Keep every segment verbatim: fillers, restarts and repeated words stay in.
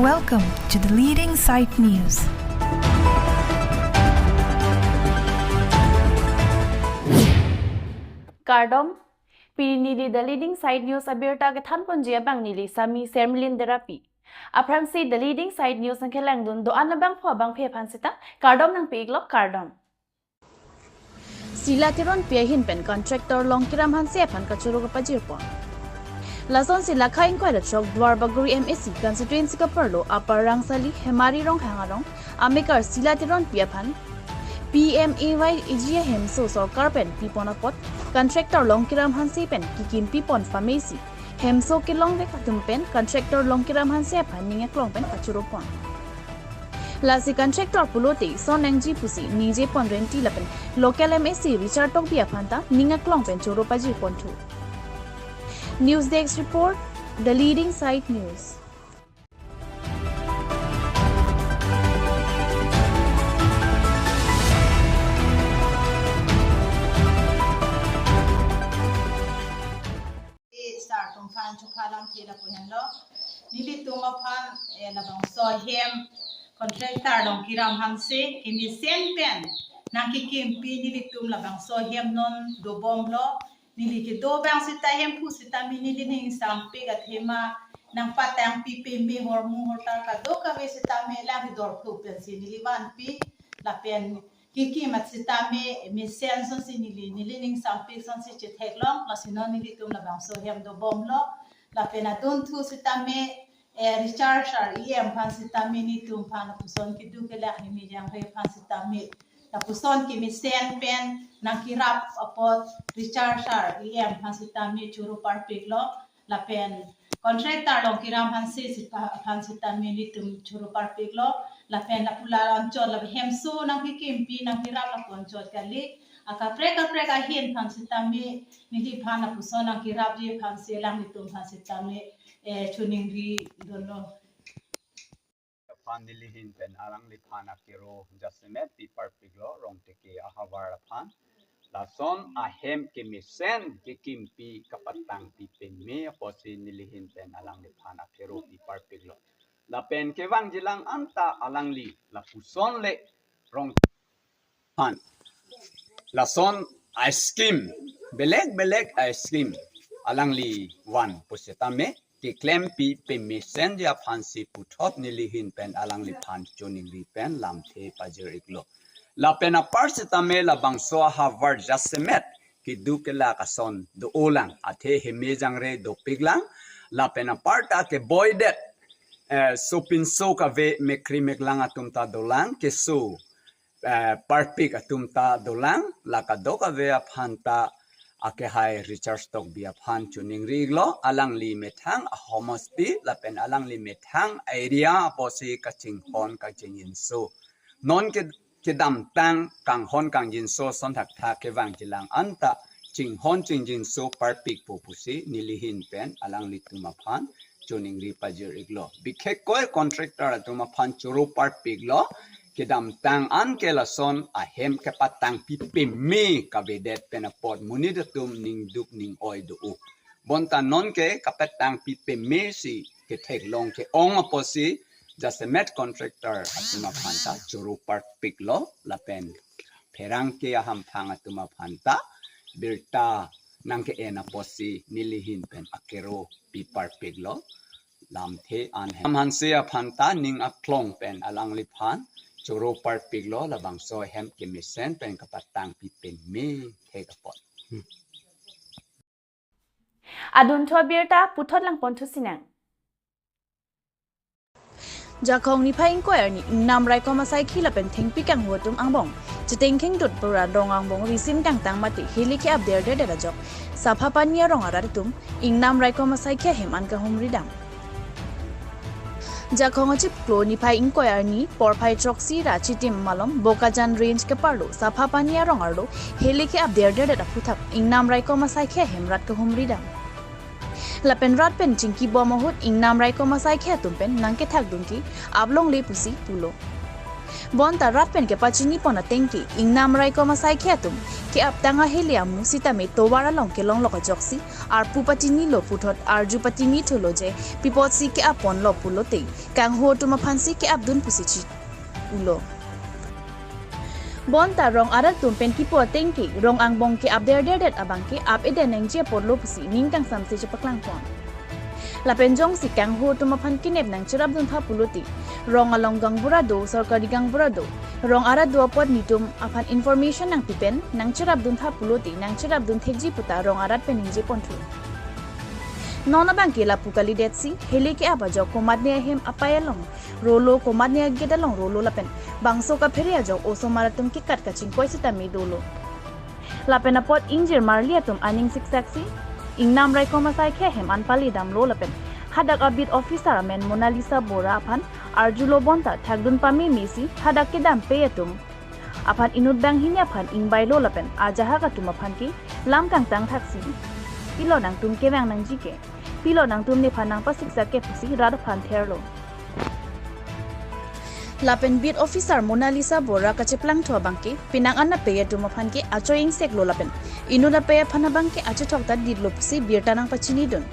Welcome to the leading site news. Kardom, pini neli The Leading Site News abirta kethanponji abang neli Sami Sermilin Derapi. Aphrangsi The Leading Site News nangkelangdun do-an abangphu abangphi aphan seta kardom nangpi-iklo, kardom. Sila Teronpi ahin pen contractor Longkiram Hanse aphan kachoro kapajirpon. Lasonsi Lakha ingkoi ra throk Duarbagori M A C constituency kaparlo Upper Rangsali Hemari Ronghang arong amekar Sila Teronpi aphan P M A Y A G hemso sorkar pen pipon apot contractor Longkiram Hanse pen kikim pipon pamesi hemso kelongvek atum pen contractor Longkiram Hanse aphan ning aklong pen kachoropon. Lasi contractor pulote son nangji pusi ningjepon renti lapen local M A C Richard Tokbi aphan ta ning aklong pen choro pajirponthu. News Desk Report, The Leading Site News. Eh, sir atum aphan chuphalam thela pu henlo. Nelitum aphan, eh, labangso ahem contractor Longkiram Hanse kemesen pen nangkikimpi nelitum labangso ahem non dobomlo. Neli kedo abang seta hemphu seta me neli ning sampik athema nangpatangpi peme hormu hortar kadokave seta me lang kedor thu pensi neli vanpi lapen kikim at seta me mesen asonsi neli, neli ning sampik asonsi chetheklong, lasi non nelitum labangso ahem dobomlo, lapen adunthu seta me, eh, Richard sir E M aphan seta me nelitum aphan lapuson keduk kelak heme jangre aphan seta me, lapuson kemesen pen nangkerap apot Richard sir E M aphan seta me choro parpiklo, lapen contractor Longkiram Hanse seta aphan seta me nelitum choro parpiklo, lapen lapu la anchot lapen hemso nangkikimpi nangkerap lapu anchot kali, akaprek kaprek ahin aphan seta me neliphan lapuson nangkerapji aphansi alanglitum aphan seta me, eh, choningri dunlo. Aphan nelihin pen alangliphan akero jasemet pi parpiklo Rongteke ahavar aphan. Lason ahem kemesen kekimpi kapatangpi peme apotsi nelihin pen alangliphan akero pi parpiklo. Lapen kevangjilang anta alangli lapuson le Rong aphan. Lason a-scheme, belek belek a-scheme alangli van pusitame keklempi pemesenji aphansi puthot nelihin pen alangliphan choningri pen lamthe pajir-iklo. Lapen apar sitame labangso ahavar jasemet keduk kelak ason do-olang, athe heme jangre dopiklang, lapen aparta keboidet, eh, sopinso kave mekri meklang atum ta dolang, keso eh, parpik atum ta dolang, la kadokave aphan ta akehai Richard Tokbi aphan choningri-iklo, alangli methang ahomosti lapen alangli methang area apotsi kachinghon kachingjinso. Non ke kedamtang kanghon kangjinso ason thakthak kevangjilang anta chinghon chingjinso parpikpo pusi nelihin pen alanglitum aphan choningri pajir-iklo. Bikhekkoi contractor atum aphan choro parpiklo, kedamtang an ke lason ahem kepatangpi peme kavedet pen apot monit atum ningduk ning-oi do-o. Bonta non ke kapatangpi pemesi ketheklong ke-ong apotsi jasemet contractor atum aphan ta choro parpiklo lapen pherangke ahamphang atum aphan ta birta nangke-en apotsi nelihin pen akero pi parpiklo. Lamthe an hem Hanse aphan ta ning aklong pen alangliphan choro parpiklo, labangso ahem kemesen pen kapatangpi peme thek apot. Adunthu abirta puthot langponthu sinang. Jakhong niphai ingkoi arni ingnam raikom asaikhi lapen thengpi kanghu atum angbong chetengkheng dut pura rong angbong risim kangtang mate heli ke-ap derdedet ajok Sapha Pani arong arat atum ingnam raikom asaikhi ahem an kahumri dam. Jakhong achiklo niphai ingkoi arni porphai throksi ra chitim malom Bokajan Range keparlo Sapha Pani arong arlo heli ke-ap derdedet aphuthak ingnam raikom asaikhi ahem rat kahumri dam. Lapen rat pen chingkibom ahut ingnam raikom asaikhi atum pen nangkethak dun ke-ap longle pusi pulo. Bonta rat pen kepachini pon ateng ke ingnam raikom asaikhe atum ke-ap tang ahele amu sitame tovar along kelonglok ajoksi arpu pachinilo puthot arju pachini thulo je pi apotsi ke-ap ponlo pulote kanghu atum aphansi ke-ap dun pusi chi ulo. Bonta rong arat atum pen kipu ateng ke rong angbong ke-ap derderdet abang ke ap eden nangji apotlo pusi ning kangsamse chepaklang pon. Lapen jongsi kanghu atum aphan kenep nangcherap dun tha pulote rong along gaonbura do, sorkari gaonbura do, rong arat do apot netum aphan information nangpi pen nangcherap dun tha pulote nangcherap dun thekji puta rong arat pen ningje ponthu. Non abang ke lapu kalidetsi hele ke-ap ajok komatne ahem apai along rolo, komatne agate along rolo lapen bangso kaphere ajok osomar atum kekat kachingkoi sitame dolo. Lapen apot ingjir marli atum aning siksaksi ingnam raikom asaikhe ahem an pali damlo lapen hadak a beat officer amen Monalisa Bora aphan arjulo bonta thakdun pameme si hadak kedam pei atum aphan inut banghini aphan ingbailo lapen ajahak atum aphan ke lam kangtang thaksi, pilo nangtum kevang nangji ke, pilo nangtum nephan nangpasiksak ke pusi rat aphan therlo. Lapen beat officer Monalisa Bora kacheplangthu abang ke penang an apei atum aphan ke achoi ingseklo lapen inut apei aphan abang ke achethok ta ditlo pusi birta nangpachinidun.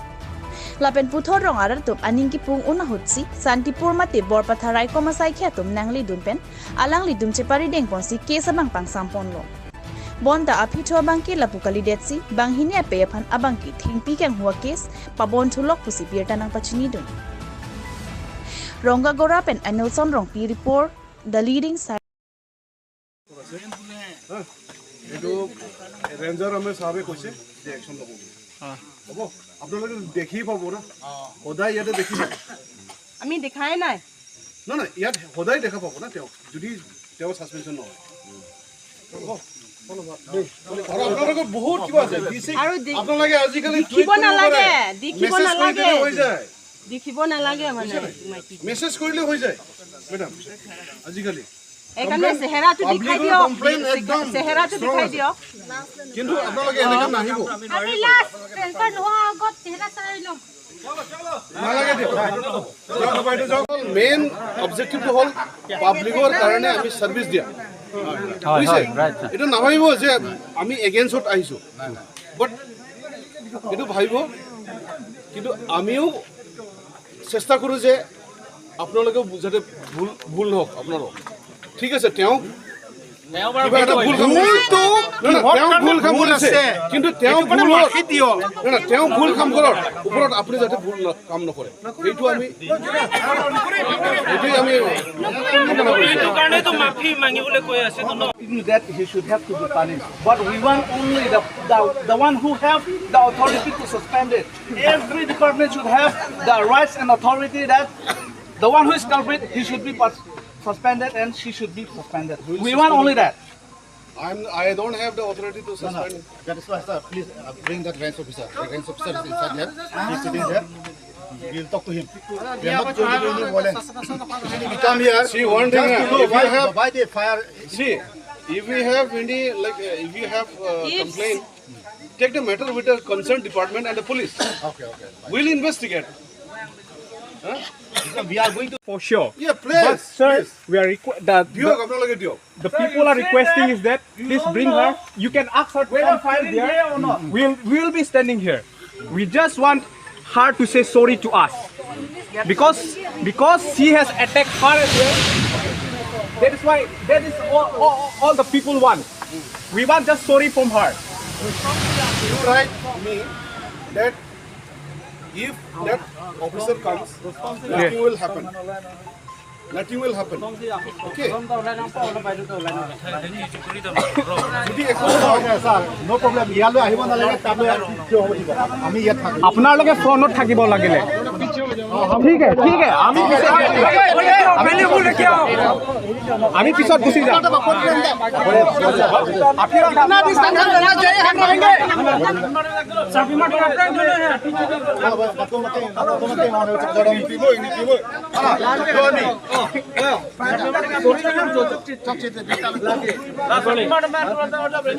Lapen puthot rong arat atum aning kipung un ahutsi Santipur mate Borpatha raikom asaikhe atum nangledun pen alanglitum cheparideng ponsi case abang pangsam ponlo. Bonta aphi thu abang ke lapu kalidetsi banghini apei aphan abang ke thengpi kanghu a-case pabon thulok pusi birta nangpachinidun. Rongagora pen Anilson Rongpi report, The Leading Side. হা? এইটো ৰেঞ্জাৰ ৰমেশ ছাহাবে কৈছে যে একশ্যন ল'ব বুলি। হ'ব, আপোনালোকে দেখি পাব না, সদায় ইয়াতে দেখি পাব। আমি দেখাই নাই। নহয় নহয়, ইয়াত সদায় দেখা পাব না তেওঁ, যদি তেওঁ ছাছপেনশ্যন নহয়। হ'ব? আৰু আপোনালোকৰ বহুত কিবা আছে। ডি চি, আৰু দে- আপোনালোকে আজিকালি দেখিব নালাগে, দেখিব নালাগে। হৈ যায়। দেখিব নালাগে মানে মাইকী। মেছেজ কৰিলে হৈ যায় মেডাম আজিকালি। সেইকাৰণে চেহেৰাটো দেখাই দিয়ক। চেহেৰাটো দেখাই দিয়ক। কিন্তু আপোনালোকে এনেকে নাহিব। আমি লাষ্ট ট্ৰেন্সফাৰ নোহোৱাৰ আগত চেহেৰা চাই ল'ম। নালাগে দিয়ক। মেইন অবজেক্টিভটো হ'ল পাব্লিকৰ কাৰণে আমি ছাৰ্ভিচ দিয়া। বুজিছে? এইটো নাভাবিব যে আমি এগেইনষ্টত আহিছো। বাট এইটো ভাবিব, কিন্তু আমিও চেষ্টা কৰোঁ যে আপোনালোকেও যাতে ভুল ভুল নহওক আপোনালোক। ঠিক আছে, তেওঁ কিবা এটা ভুল কাম কৰিছে। নহয়, নহয়, তেওঁ ভুল কাম কৰিছে, কিন্তু তেওঁ ভুল নহয়, নহয়, তেওঁ ভুল কাম কৰাৰ ওপৰত আপুনি যাতে ভুল ন- কাম নকৰে, সেইটো আমি সেইটোৱে আমি এইটো কাৰণেতো মাফি মাগিবলৈ কৈ আছে তো ন। That he should have to be punished. But we want only the, the, the one who have the authority to suspend it. Every department should have the rights and authority that the one who is culprit, he should be pers- suspended and she should be suspended. We want only that. I'm, I don't have the authority to suspend him. That is why, sir, please uh, bring that range officer. The range officer is inside there. He's sitting there. We'll talk to him. We are are not going to do any violence. Come here. See, one thing, uh, if you have, why they fire? See, if we have any, like, uh, if you have uh, complaint, take the matter with the concerned department and the police. Okay, okay. We'll investigate. Sir, we are going to. For sure. Yeah, please. But sir, Please. We are requ- the, দিয়ক the, আপোনালোকে দিয়ক। the people are requesting is that please bring her. You can ask her to come fight there. We'll we'll be standing here. We just want her to say sorry to us because because she has attacked her as well. That is why that is all, all, all the people want. We want just sorry from her. You write me that if that officer comes, nothing will happen. Nothing will happen. Okay? যদি একো Sir, no problem. ইয়ালৈ আহিব নালাগে, তালৈ থিয় হ'ব দিব। আমি ইয়াত থাকিম। আপোনালোকে ফ্ৰণ্টত থাকিব লাগিলে। ঠিক আছে, ঠিক আছে, আমি পিছত আমি পিছত গুচি যাম।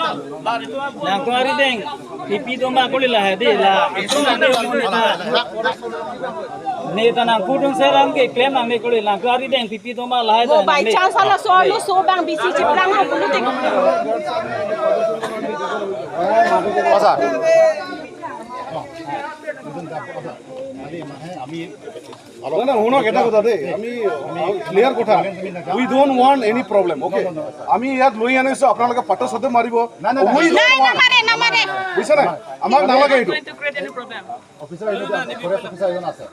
Nangkong ari deng, ipi doma kuli lah hadi lah. Itu nanti Ne ta nangkudun seram ke klem nangne kuli nang kari deng pipi doma lahai. Mo ta by nangne. Chance hala so alu so bang bisi chiplang ho bulu tek. Asa. না না, শুনক, এটা কথা দেই, আমি ক্লিয়াৰ কথা, we don't want any problem, okay? আমি ইয়াত লৈ আনিছো, আপোনালোকে পাতে চাতে মাৰিব। We don't want। নামাৰে নামাৰে। বুজিছে নাই? আমাক নালাগে এইটো। Going to create any problem. Officer এজন, ফৰেষ্ট অফিচাৰ এজন আছে।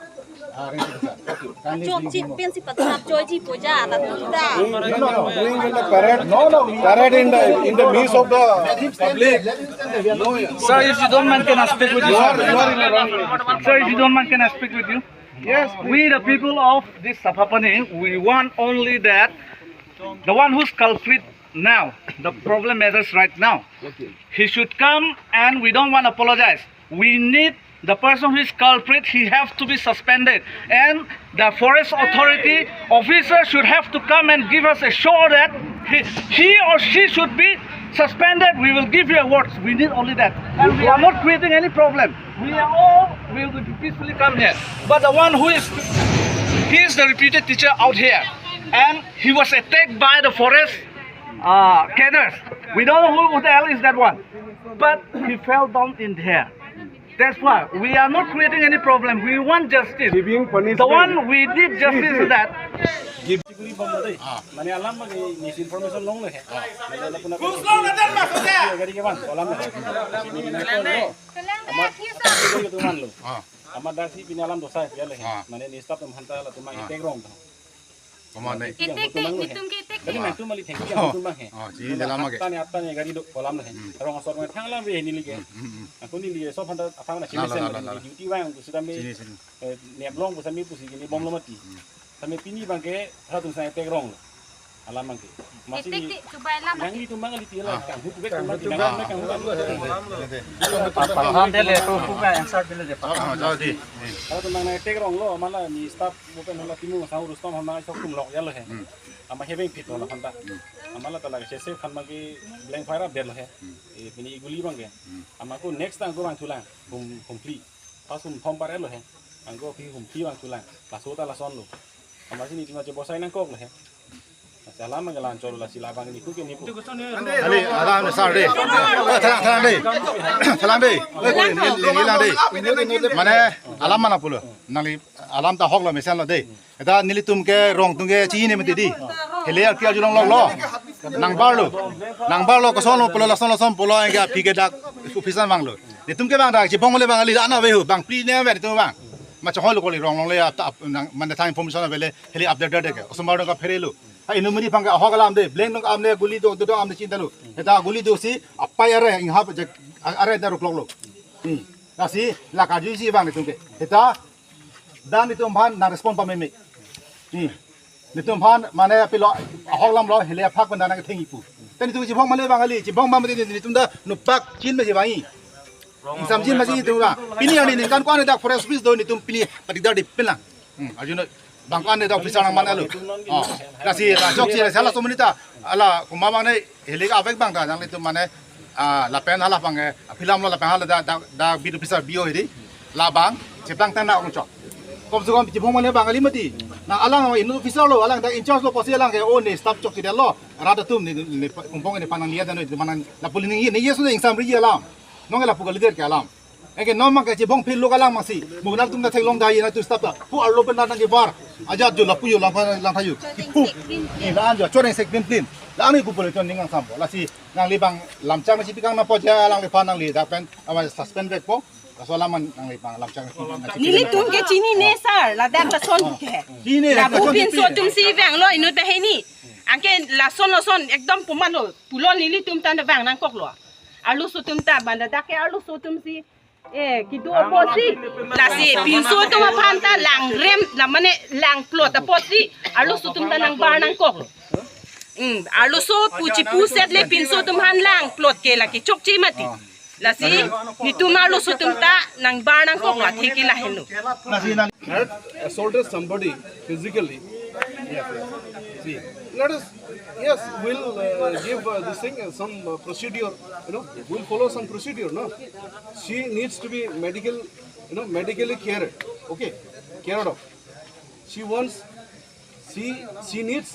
আহ, range officer. Kindly bring him. Pensi patap choji poja la tuta. No, no, no. Doing in the parade, no, no, parade in the, in the midst of the public. No, Sir, if you don't mind, can I speak with you? You are, you are in the wrong place. Sir, if you don't mind, can I speak with you? Yes, We, the people of this Sapapani, we want only that the one who's culprit now, the problem matters right now, he should come, and we don't want to apologize. We need the person who is culprit, he has to be suspended. And the forest authority officer should have to come and give us a show that he, he or she should be suspended. We will give you awards. We need only that. And we are not creating any problem. We are all, we will peacefully come here. But the one who is, he is the reputed teacher out here. And he was attacked by the forest uh, cadres. We don't know who the hell is that one. But he fell down in there. That's why we are not creating any problem. We want justice. Giving punishment. The one we did justice is that. মানে alam bagi misinformation long le. Mana na puna gari ke bang kolam le. Ini na ko lo. Amat itu man lo. Amat dasi pini alam dosa ya le. Mana ni stop tum hanta la tumang itek rong. Komane. Itek tek nitum ke itek. Jadi mantu mali thengki yang tumang he. Oh, sini dalam ake. Tani atani gari do kolam le. Rong asor ma thang lam ve ni li ke. Aku ni li so hanta athang na sini sen duty bang ku sudah me. Sini sini. Neplong pusi ami pusi kini bom lo mati. Sami pini bangke halatum saya pek rong lo. Alam bangke. Masih Itik tik coba alam. Yang itu mang liti lah kang hutu bek mang kang hutu bek kang hutu. Paham dele, tu buka yang sar dele. Oh, oh, jadi. Halatum mang naik pek rong lo, malah ni staff bukan hal timu sang urus tom hama sok tum lok ya lo he. Ama heveng pit lo hanta. Ama la tala sese khan magi blank fire up der lo he. Eh, pini iguli bangke. Ama ko next time ko bang tulang. Hum humpli. Pas hum thom pare lo he. Angko phi humpli bang tulang. Laso ta lason lo. Ama sini tima je bosai nangkok lo he. Salam mangalan cholo la sila bang ni ku ke ni ku. Ali, alam sar de. Thalang, thalang de. Thalang de. Oi, koi, ni, ni, ni lang de. Mane, alam mana pulo. Nangli, alam ta hok lo, mesen lo de. Eta nelitum ke rong atum ke chini mati di. Hele arki arjulong lok lo. Nangbar lo. Nangbar lo koson lo pulo lason lason pulo yang ke aphi ke dak officer bang lo. Netum ke bang dak chibong le bang ali ana ve hu bang pri ne ve netum bang. Ma chahol ko le rong long le ap ap nang man thang information avele hele update date ke. Osomar dong ka phere lo. Ha inumri bang ke ahok alam de. Blank dong amne guli do do amne chinta lo. Eta guli do si apai are inghap je are da ruklok lo. Hmm. Lasi la kaju si bang netum ke. Eta dan netum aphan nang respond pameme. Hmm. Netum aphan mane pilo ahok lam lo hele aphak pen nang thengji pu. Te netum chibong male bang ali chibong bang mate netum da nupak chin me si bang i. Ingsam chin ma si netum bang. Pini ani ningkan ko ani dak forest office do netum pini patik dar di pelang. Hmm, arjuno bang ko ani dak officer nang mana lo. Oh. Lasi la chok si la sala somunita. Ala kuma bang ne hele ka avek bang ta nang netum mane ah, lapen hala bang eh, aphi lam lo lapen hala da da da bit officer bio hidi. La bang, cheplang tang na ong chok. Kom se kom chibong mane bang ali mati. Na alang inut officer lo, alang da in charge lo posi alang ke o ne staff chok kidel lo. Rat atum ni ni kumpong ni panang liya dan ni panang la puli ni ni yes ni ingsam ri alam. Nong la pugal der ke alam. Eke nom mang ke chibong phil lo alang masi. Mu nang tum na theklong da ye na tu staff ta. Pu arlo pen na nang ke var. Ajat jo lapu jo lang pha lang thayu. Pu. Ni la an jo choreng sek din din. La ani pu pole chon ning ang sampo. Lasi nangli bang lamchak na chipikang na poja nangli phan nangli dak pen ama suspend vek po. Laso alam man nangli bang lamchak na chipikang. Nelitum ke chinine sir, ladak lason ke. Chini la lapu pinso atum si vanglo inut ta hini. Anke lason lason ekdom puman lo. Pulo nelitum ta vang nangkok lo. Arloso atum ta banda dak ke arloso atum si. Eh, kedo apotsi. Lasi pinso atum aphan ta langrem, la mane langplot apotsi. Arloso atum ta nangbar nangkok. Hmm, arloso pu chipu set le pinso atum aphan langplot ke la kechokche mati. Lasi netum arloso atum ta nangbar nangkok la theke lahenlo. Had assaulted somebody physically. Yes. See, let us, yes, we'll uh, give uh, this thing uh, some uh, procedure, you know, we'll follow some procedure, no? She needs to be medical, you know, medically cared, okay, cared of. She wants, she, she needs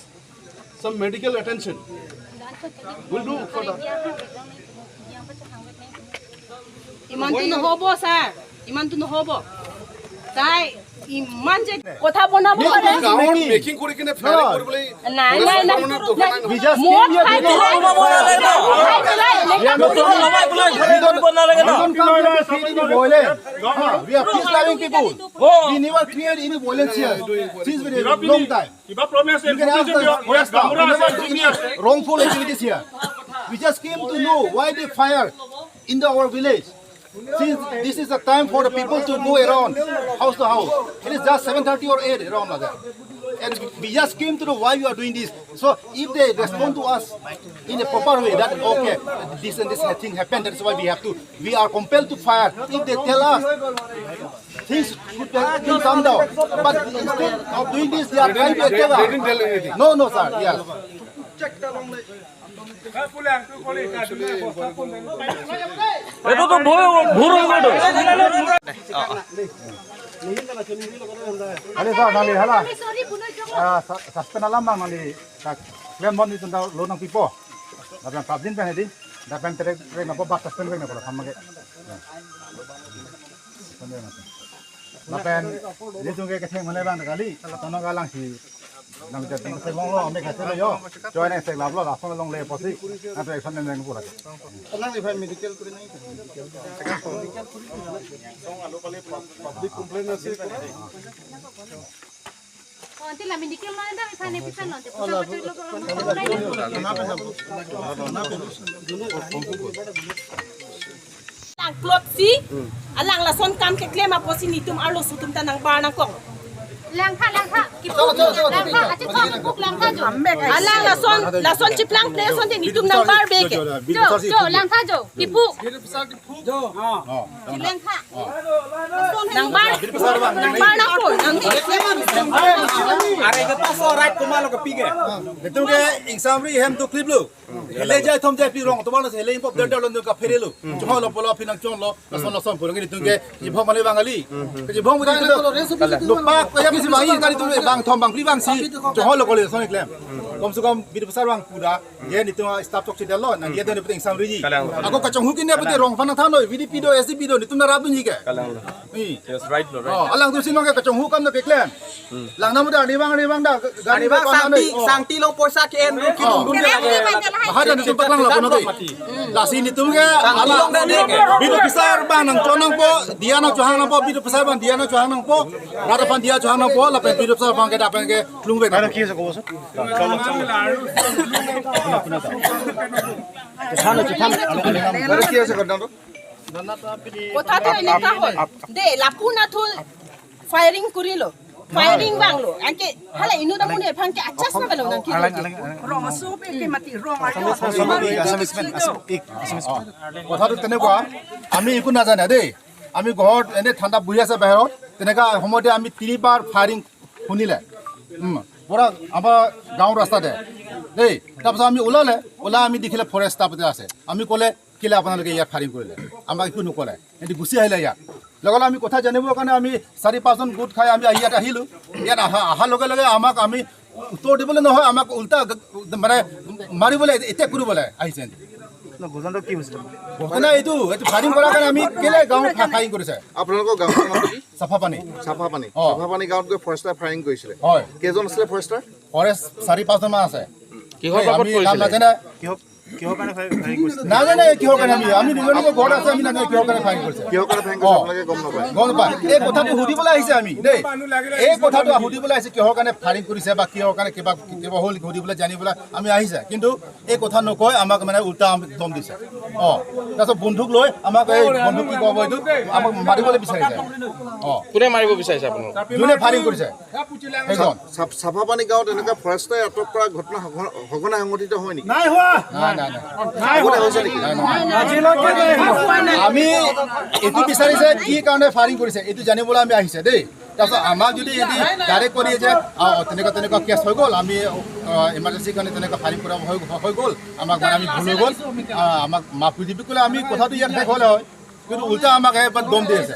some medical attention. We'll do for that. ইমানটো নহ'ব ছাৰ, ইমানটো নহ'ব। তাই ইমান যে কথা বনাব পাৰে। গাঁৱৰ মেকিং কৰি কিনে ফায়াৰিং কৰিবলৈ নাই, নাই, নাই, নাই। We just came here to know. We are not, we don't, we don't come here to create any violence. Huh, we are peace loving people. We never create any violence here since very long time. You can ask the forest staff. We never do any wrongful activities here. We just came to know why they fire in the, our village. Since this is the time for the people to go around house to house, it is just seven thirty or eight around like that. And we just came to know why you are doing this. So if they respond to us in a proper way, that okay, this and this thing happened, that's why we have to, we are compelled to fire. If they tell us things should have been calmed down, but instead of doing this, they are trying to attack us. They didn't tell anything. No, no, sir. Yes. এইটোতো ভুল, ভুল হৈ গ'ল এইটো। Hali sa, nali hala. Ah, sa-, suspend alam bang nali. Sa-, claim mon itu lo nang pipo. Lapen public pen hedi. Lapen terek terek nangpo bak suspend pen nangpo sama ke. Lapen, nelitum ke ketheng mane bang kali, tonong kalang si, nang jadi se long lo, ame kase lo yo, join se lab lo, langsung long le posi, nanti action nang nang pura. Alang di medical kuri nai. Public complaint ase. Oh, nanti la medical lo, nanti misalnya bisa nanti, pusat pacul lo, kalau mau online. Lang plot si, alang lason kam keklem apotsi nelitum arloso atum ta nangbar nangkok. Langtha, langtha, kipu, langtha, achi thong, kipu, langtha jo. Alang lason, lason chiplang ple asonte nelitum nangbar beke. Jo, jo, langtha jo, kipu. Langtha. Nangbar, nangbar nangpo, nang. Are ke paso right kumalo ke pige. Nelitum ke exam ri hem tu clip lo. Hele jai thom jai pi rong, tomar na hele impop der der lo ka phere lo. Chong lo polo phi nangchon lo, lason lason polo nelitum ke, jibhong mane bang kali. Ke jibhong mane lo. Lo pak ya bisi bang kali tu bang thom bang phli bang si. Chong lo kole son klem. Kom se kom bidi pasar bang pura. Ye nelitum staff chok si der lo, nang ye dan pute exam riji. Kalang. Ako kachonghu kine pute rong phan than lo, V D P do, S D P do, nelitum na rabun ji ke. Kalang lo. Ni. Yes, right lo, right. Oh, alang tu sinong ke kachonghu kam na keklem. Lang namu da, ni bang, ni bang da, gari bang bang sangti, sangti lo poisa ke en, ruki dum dum de lage. Bahar dan nelitum paklang lo kono de. Lasi nelitum ke, ala, bidi pasar bang nangchon nangpo, diya nangchohang nangpo, bidi pasar bang diya nangchohang nangpo, rada phan diya chohang nangpo, lapen bidi pasar bang ke dapen ke, lung be. Ano ki ase kobo so? Chethana, chethana. Ano ki ase kodan to? Kotha to eneka hol. De, lapu na thul firing kurilo. Firing vanglo. Anke, hala inut amonit aphan ke adjust na kalo nang kilo. Rong aso pe ke mati, rong aso. Assamese, Assamese, Assamese. Kotha to tenekwa, ami eku najane de. Ami ghor ene thanda buhi ase bahirot. Teneka homote ami tinibar firing হুনিলে। উম, পুৰা আমাৰ গাঁৱৰ ৰাস্তাতে। দেই, তাৰপিছত আমি ওলালে, ওলাই আমি দেখিলে ফৰেষ্ট ষ্টাফ এটা আছে। আমি ক'লে, "কেলে আপোনালোকে ইয়াত ফায়াৰিং কৰিলে?" আমাক একো নক'লে। সিহঁতি গুচি আহিলে ইয়াত। লগতে আমি কথা জানিবৰ কাৰণে আমি চাৰি পাঁচজন গোট খাই আমি ইয়াত আহিলোঁ। ইয়াত অহা, অহাৰ লগে লগে আমাক আমি উত্তৰ দিবলৈ নহয়, আমাক উল্টা গ-, মানে মাৰিবলৈ, এটেক কৰিবলৈ আহিছে। ন, ঘটনাটো কি হৈছিলে? ঘটনা এইটো, এইটো ফায়াৰিং কৰাৰ কাৰণে আমি কেলে গাঁৱত ফা-, ফায়াৰিং কৰিছে? আপোনালোকৰ গাঁৱৰ নামটো কি? চাফাপানী। চাফাপানী। অ। চাফাপানী গাঁৱত গৈ ফৰেষ্টাৰ ফায়াৰিং কৰিছিলে। হয়। কেইজন আছিলে ফৰেষ্টাৰ? ফৰেষ্ট চাৰি পাঁচজন মান আছে। কিহৰ এই বাবদ আমি নাম কৰিছিলে? নাজানে। কিহৰ, কিহৰ কাৰণে ফায়াৰিং, ফায়াৰিং কৰিছিলে? নাজানে কিহৰ কাৰণে আমি, আমি নিজৰ নিজৰ ঘৰত আছে, আমি নাজানো কিহৰ কাৰণে ফায়াৰিং কৰিছে। কিহৰ কাৰণে ফায়াৰিং কৰিছে অ। আপোনালোকে গম নাপায়? গম নাপায়। এই কথাটো সুধিবলৈ আহিছে আমি দেই। এই কথাটো সুধিবলৈ আহিছে, কিহৰ কাৰণে ফায়াৰিং কৰিছে বা কিহৰ কাৰণে কিবা, কিবা হ'ল সুধিবলৈ, জানিবলৈ আমি আহিছে। কিন্তু এই কথা নকয়, আমাক মানে উল্টা আমাক দম দিছে। অ, তাৰপিছত বন্দুক লৈ আমাক, এই বন্দুক কি ক'ব এইটো, আমাক মাৰিবলৈ বিচাৰিছে। অ। কোনে মাৰিব বিচাৰিছে আপোনালোকক? যোনে ফায়াৰিং কৰিছে। একজন। চাফ-, চাফাপানী গাঁৱত এনেকুৱা ফৰেষ্টাৰে আটক কৰা ঘটনা সঘ-, সঘনাই সংঘটিত হয় নেকি? নাই হোৱা। নাই, নাই, নাই। নাই আগতে হোৱা। হৈছে নেকি? নাই, নাই। আজিলৈকে নাই হোৱা। আমি এইটো বিচাৰিছে কি কাৰণে ফায়াৰিং কৰিছে, এইটো জানিবলৈ আমি আহিছে দেই। তাৰপিছত আমাক যদি এদি ডাইৰেক্ট কৰি যে, "অ, তেনেকুৱা, তেনেকুৱা কেছ হৈ গ'ল, আমি, অ, ইমাৰ্জেঞ্চি কাৰণে তেনেকুৱা ফায়াৰিং কৰা হৈ, হৈ গ'ল, আমাক মানে আমি ভুল হৈ গ'ল, আ, আমাক মাফ কৰি দিবি" ক'লে আমি কথাটো ইয়াত শেষ হ'লে হয়। কিন্তু উল্টা আমাক এবাৰ দম দি আছে।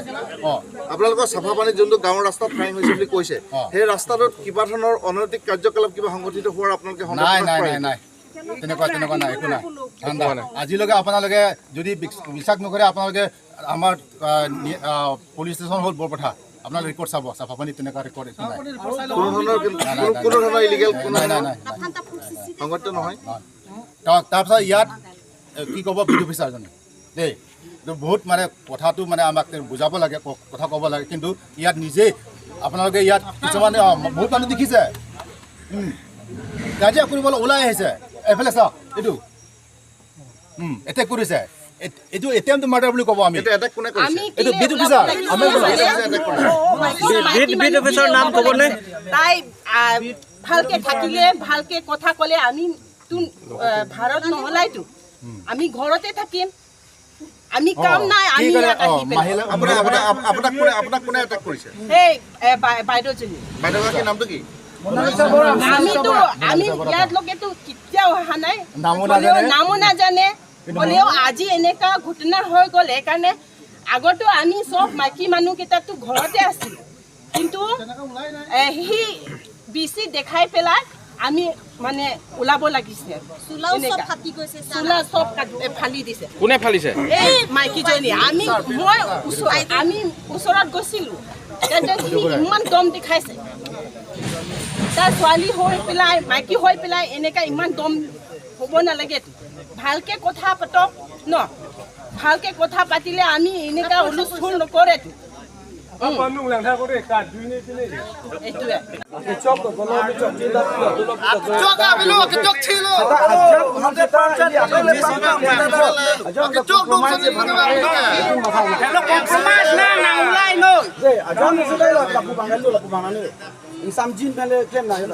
অ। আপোনালোকৰ চাফা পানীত যোনটো গাঁৱৰ ৰাস্তাত ফায়াৰিং হৈছে বুলি কৈছে, অ। সেই ৰাস্তাটোত কিবা ধৰণৰ অনৈতিক কাৰ্যকলাপ কিবা সংঘটিত হোৱাৰ আপোনালোকে সন্দেহ নাই, প্ৰকাশ নাই, কৰে নাই, নেকি? নাই। তেনেকুৱা, তেনেকুৱা নাই, একো নাই। ঠাণ্ডা। একো নাই। আজিলৈকে আপোনালোকে যদি বিশ-, বিশ্বাস নকৰে, আপোনালোকে আমাৰ, আহ, নি-, আহ, পুলিচ ষ্টেচন হ'ল বৰপথাৰ, আপোনালোকে ৰেকৰ্ড চাব, চাফা পানীত তেনেকুৱা ৰেকৰ্ড একো নাই। কোনো ধৰণৰ, নাই, নাই, কোনো, নাই, কোনো নাই। ধৰণৰ ইলিগেল কোনো নাই, নাই, ধৰণৰ নাই, নাই। সংঘটিত নহয়? নাই। তা-, তাৰপিছত ইয়াত, এ, কি ক'ব, বিডিঅ অফিচাৰজনে দেই, এইটো বহুত মানে কথাটো মানে আমাক তেওঁ বুজাব লাগে, ক-, কথা ক'ব লাগে, কিন্তু ইয়াত নিজে আপোনালোকে ইয়াত কিছুমানে, অ, বহুত মানুহ দেখিছে, উম, কাজিয়া কৰিবলৈ ওলাই আহিছে, এইফালে চাওক, এইটো, উম, এটেক কৰিছে। এ-, এইটো এটেম্প মাৰ্ডাৰ বুলি ক'ব আমি। এইটো এটেক কোনে কৰিছে? আমি এইটো কি বিডিঅ অফিচাৰ, ওলাব আমি লাগিছে? ওলাব লাগিছে। এটেক কৰিছে। বিডিঅ, বিডিঅ অফিচাৰ নাম ক'বনে? তাই, আ, ভালকে থাকিলে, ভালকে কথা ক'লে আমি তো, আ, ভাৰত নহলাইতো। আমি ঘৰতে থাকিম। আমি অ, কাম নাই, কি আমি কাৰণে? ইয়াত অ, আহি পেলাই। মহিলা, আপোনাক, আপোনাক, আপোনাক কোনে, আপোনাক কোনে এটেক কৰিছে? সেই, এ, বাই-, বাইদেউজনী। বাইদেউগৰাকীৰ নামটো কি? আমিতো, আমি ইয়াত লোকেতো কেতিয়াও অহা নাই। নামো হ'লেও নাজানে। নামো নাজানে। কিন্তু হ'লেও আজি এনেকা ঘটনা হৈ গ'ল, সেইকাৰণে আগতো আমি চব মাইকী মানুহকেইটাতো ঘৰতে আছিলো, কিন্তু, এ, সি বিচি দেখাই পেলাই আমি মানে ওলাব লাগিছে। চোলাও চব এনেকা। ফাটি গৈছে, ছাৰ। চোলা চব কাট-, এ, ফালি দিছে। কোনে ফালিছে? এই মাইকীজনী, আমি, মই ওচৰ-, আমি ওচৰত গৈছিলো, তেন্তে সি ইমান দম দেখাইছে। তাৰ ছোৱালী হৈ পেলাই, মাইকী হৈ পেলাই এনেকা ইমান দম হ'ব নালাগে। ভালকে কথা পাতক ন, ভালকে কথা পাতিলে আমি এনেকা হুলস্থুল নকৰে। Apa nung lang thak ko de ka dui ni tini. এইটোৱে। Kechok ko, kalau kechok cinta tu, tu lo kechok. Kechok ka bilo, kechok chilo. Kechok dong sa ni. Hello, compromise na nang ulai no. Ajan sudah lah, lapu bangan tu, lapu bangan ni. Ingsamjin pele klem na, ya.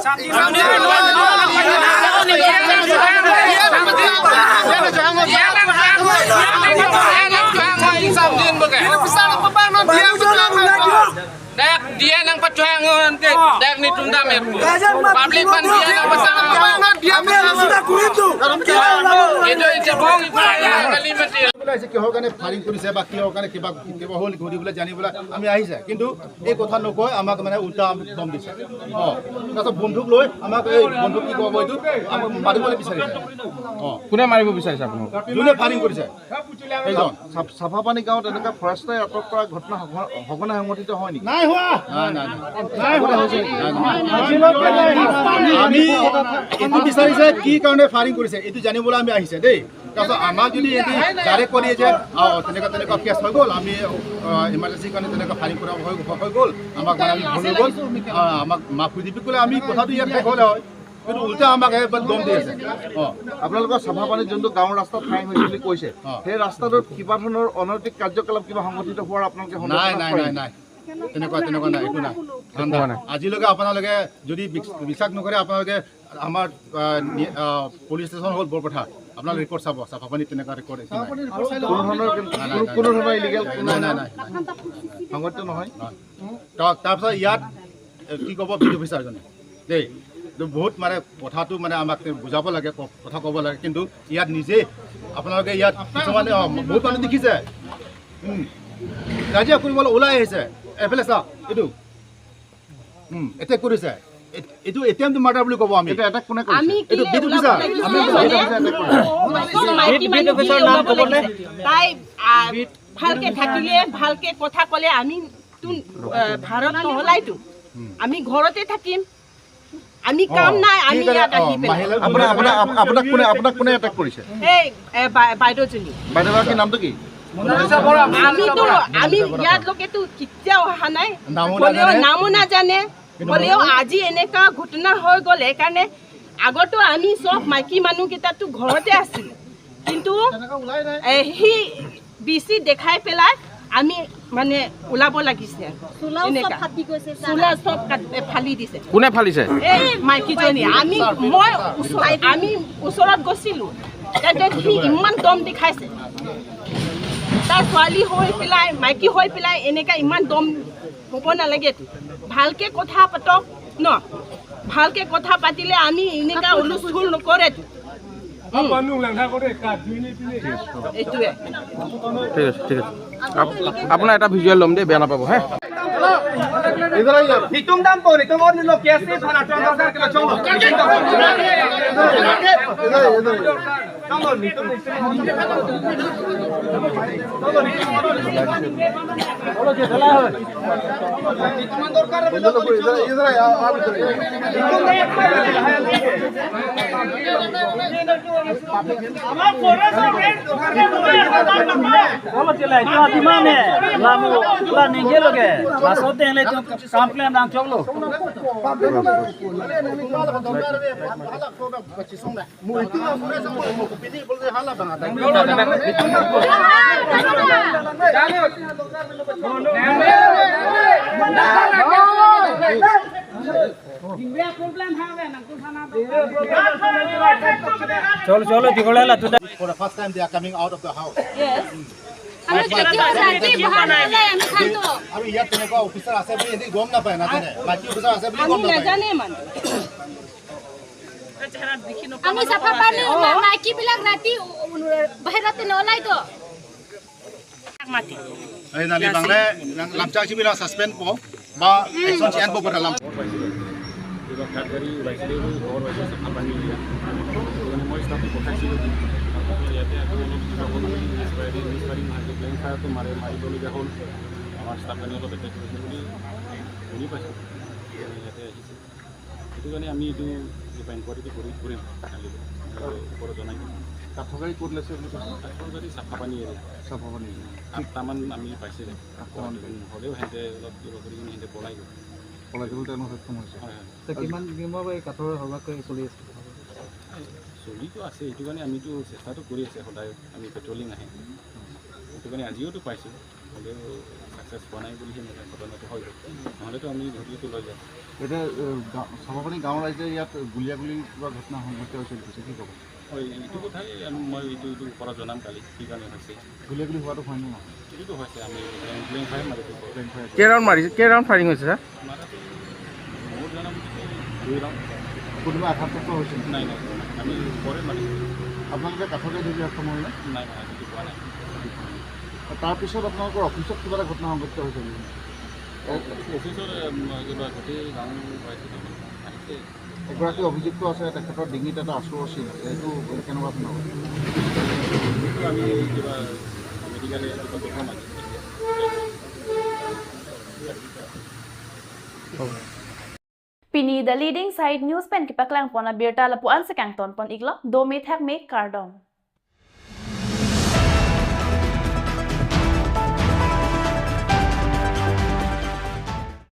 Dak dia nang pachuang ante, dak ni tunda mer. Public pan dia nang pasang. Itu itu bong itu kali mati. বোলে আজি কিহৰ কাৰণে ফায়াৰিং কৰিছে বা কিহৰ কাৰণে কিবা, কিবা হ'ল নেকি সুধিবলৈ, জানিবলৈ আমি আহিছে, কিন্তু এই কথা নকৈ আমাক মানে উল্টা দম দিছে। অ, তাৰপিছত বন্দুক লৈ আমাক এই বন্দুক কি ক'ব এইটো আমাক মাৰিবলৈ বিচাৰিছে। অ, কোনে মাৰিব বিচাৰিছে আপোনাক? যোনে ফায়াৰিং কৰিছে সেইজন। চাফ-, চাফাপানী গাঁৱত এনেকুৱা ফৰেষ্টে আটক কৰা ঘটনা সঘ-, সঘনাই সংঘটিত হয় নেকি? নাই হোৱা। নাই, নাই, নাই। নাই হোৱা। নাই, নাই। আজিলৈকে নাই হোৱা। আমি এইটো বিচাৰিছে কি কাৰণে ফায়াৰিং কৰিছে এইটো জানিবলৈ আমি আহিছে দেই। তাৰপিছত আমাক যদি এটি ডাইৰেক্ট কৰি দিয়ে যে, অ, তেনেকুৱা তেনেকুৱা কেছ হৈ গ'ল, আমি, অ, ইমাৰ্জেঞ্চি কাৰণে তেনেকুৱা ফায়াৰিং কৰা হৈ, হৈ গ'ল, আমাক মানে আমি ভুল হৈ গ'ল, অ, আমাক মাফ কৰি দিবি ক'লে আমি কথাটো ইয়াত শেষ হ'লে হয়। কিন্তু উল্টা আমাক এবাৰ দম দি আছে। অ। আপোনালোকৰ চাফাপানীত যোনটো গাঁৱৰ ৰাস্তাত ফায়াৰিং হৈছে বুলি কৈছে, অ। সেই ৰাস্তাটোত কিবা ধৰণৰ অনৈতিক কাৰ্যকলাপ কিবা সংঘটিত হোৱাৰ আপোনালোকে সন্দেহ নাই, প্ৰকাশ নাই, কৰে নাই, নেকি? নাই। তেনেকুৱা, তেনেকুৱা নাই, একো নাই। ঠাণ্ডা। একো নাই। আজিলৈকে আপোনালোকে যদি বিশ-, বিশ্বাস নকৰে, আপোনালোকে আমাৰ, আহ, নি-, আহ, পুলিচ ষ্টেচন হ'ল বৰপথাৰ, আপোনালোকে ৰেকৰ্ড চাব, চাফাপানীত তেনেকুৱা ৰেকৰ্ড একো নাই। কোনো ধৰণৰ, নাই, নাই, কোনো, নাই। কোনো ধৰণৰ ইলিগেল কোনো নাই, নাই, ধৰণৰ নাই, নাই। সংঘটিত নহয়? নাই। তা-, তাৰপিছত ইয়াত, এ, কি ক'ব বিডিঅ অফিচাৰজনে? দেই, এইটো বহুত মানে কথাটো মানে আমাক তেওঁ বুজাব লাগে, ক-, কথা ক'ব লাগে, কিন্তু ইয়াত নিজে আপোনালোকে ইয়াত কিছুমানে, অ, বহুত মানুহ দেখিছে, উম, কাজিয়া কৰিবলৈ ওলাই আহিছে, এইফালে চাওক, এইটো, উম, এটেক কৰিছে, এ-, এইটো এটেম্প মাৰ্ডাৰ বুলি ক'ব আমি। এইটো এটেক কোনে কৰিছে? আমি এইটো কেলে বিডিঅ অফিচাৰ, ওলাব লাগিছে? আমি ওলাব লাগিছে। অ, মাইকী বিডিঅ মানুহ অফিচাৰ নাম ওলাব ক'বনে? লাগিছে। তাই, আ, ভালকে থাকিলে, ভালকে কথা ক'লে আমি তো, আ, ভাৰত নহলাইতো। আমি ঘৰতে থাকিম। আমি কাম অ, নাই, আমি কি কাৰণে? ইয়াত আহি অ, পেলাই। মহিলা আপোনাৰ, আপোনাৰ, আপ-, আপোনাক কোনে, আপোনাক কোনে এটেক কৰিছে? এই, এ, বাই-, বাইদেউজনী। বাইদেউগৰাকীৰ নামটো কি? আমিতো, আমি ইয়াত লোকেতো কেতিয়াও অহা নাই। নামো হ'লেও নাজানে। নামো নাজানে। কিন্তু হ'লেও আজি এনেকা ঘটনা হৈ গ'ল, সেইকাৰণে আগতো আমি চব মাইকী মানুহকেইটাতো ঘৰতে আছিলো, কিন্তু, এ, সি বিচি দেখাই পেলাই আমি মানে ওলাব লাগিছে। চোলাও চব এনেকা। ফাটি গৈছে, ছাৰ। চোলা চব কাট-, এ, ফালি দিছে। কোনে ফালিছে? এই মাইকীজনী, আমি, মই ওচৰ-, আমি ওচৰত গৈছিলো, তেন্তে সি ইমান দম দেখাইছে। তাৰ ছোৱালী হৈ পেলাই, মাইকী হৈ পেলাই এনেকা ইমান দম হ'ব নালাগে। ভালকে কথা পাতক ন, ভালকে কথা পাতিলে আমি এনেকা হুলস্থুল নকৰে। Apa nung lang thak ko de, kat jui ni pini. এইটোৱে। ঠিক আছে, ঠিক আছে। আপ-, আপোনাৰ এটা ভিজুৱেল ল'ম দেই, বেয়া নাপাব, হে? Nitum dampo, nitum on lo, case ni thana twenty thousand kilo chonglo. Chonglo, nitum, nitum. Cholo chila, itu hati mane, lamu, la ningje loge, maso tengle itu complain nang choklo. Cholo, cholo, dikhola la tu. For the first time, they are coming out of the house. Yes. আমি কেতিয়াও ৰাতি বাহিৰ ওলাই আমি শান্ত। আৰু ইয়াত তেনেকুৱা অফিচাৰ আছে বুলি সিহঁতি গম নাপায়, নাজানে। বাকী অফিচাৰ আছে বুলি আমি গম নাপায়। নাজানে মানে। আমি চাফা পানী, মা-, মাইকীবিলাক ৰাতি উ-, উ-, বাহিৰত নোলাইতো। Mati. Ei, nali bangle, nang lamchak chibi la suspend po, ba action chian po pada lam. Kiba kat gari ulai sile ru, ghor ulai sile, apa ni dia. Karena moi staff ko kasi, apa ni dia, dia, dia, dia, dia, dia, dia, dia, dia, dia, mare, mari dulu jahon. Amar staff kani olop attack kori, kori, kori pas. Dia, dia, dia, Itu karena kami itu, di Pain Kuari itu kuri, kuri, kali itu. Kalau kalau jangan itu. Kathok gari kot lase bolu kose? Kathok gari Sapapani area. Sapapani area. Athta man kami paise de. Athta man. Hole'o hente olop kiba kori kini hente polai g'o. Polai g'o, teno hek kamo ase. Hoi, hoi. Te kiman, kiman bai kathok hobak ke soli ase? চলিতো আছে, সেইটো কাৰণে আমিতো চেষ্টাটো কৰি আছে সদায়, আমি পেট্ৰলিং আহে, সেইটো কাৰণে আজিওতো পাইছোঁ, হ'লেও ছাকচেছ হোৱা নাই বুলিহে মানে ঘটনাটো হৈ গ'ল, নহ'লেতো আমি ধৰিতো লৈ যাওঁ। এতিয়া, এ, গা-, চাপাপানী গাঁৱৰ ৰাইজে ইয়াত গুলীয়াগুলী কিবা ঘটনা সংঘটিত হৈছে বুলি কৈছে, কি ক'ব? হয়, এইটো কথাই আমি, মই এইটো, এইটো ওপৰত জনাম কালি, কি কাৰণে হৈছে। গুলীয়াগুলী হোৱাটো হয় নে নহয়? এইটোতো হৈছে, আমি ব্লেংক ফায়াৰ মাৰিছোঁ। Blank fire. কেই ৰাউণ্ড মাৰিছে, কেই ৰাউণ্ড ফায়াৰিং হৈছে, ছাৰ? মাৰাটো মোৰ জনা মতে দুই ৰাউণ্ড। কোনোবা আঘাতপ্ৰাপ্ত হৈছে নেকি? নাই, নাই, আমি ওপৰে মাৰিছোঁ। আপোনালোকে কাঠৰ গাড়ী ধৰি আক্ৰমণ কৰিলে? নাই, নাই, আজিতো পোৱা নাই। তাৰপিছত আপোনালোকৰ অফিচত কিবা এটা ঘটনা সংঘটিত হৈছে নেকি? অ-, অফিচৰ, উম, কিবা গোটেই গাঁও ৰাইজে আহিছে। এগৰাকী অভিযুক্ত আছে, তেখেতৰ ডিঙিত এটা আঁচোৰ আছিল, এইটো কেনেকুৱা ধৰণৰ? এইটো আমি কিবা মেডিকেল ৰিপৰ্ট দেখুৱাম আজি। Pini The Leading Site News pen kepaklangpon abirta lapu-an si kangtonpon iklo, dome thakme kardom.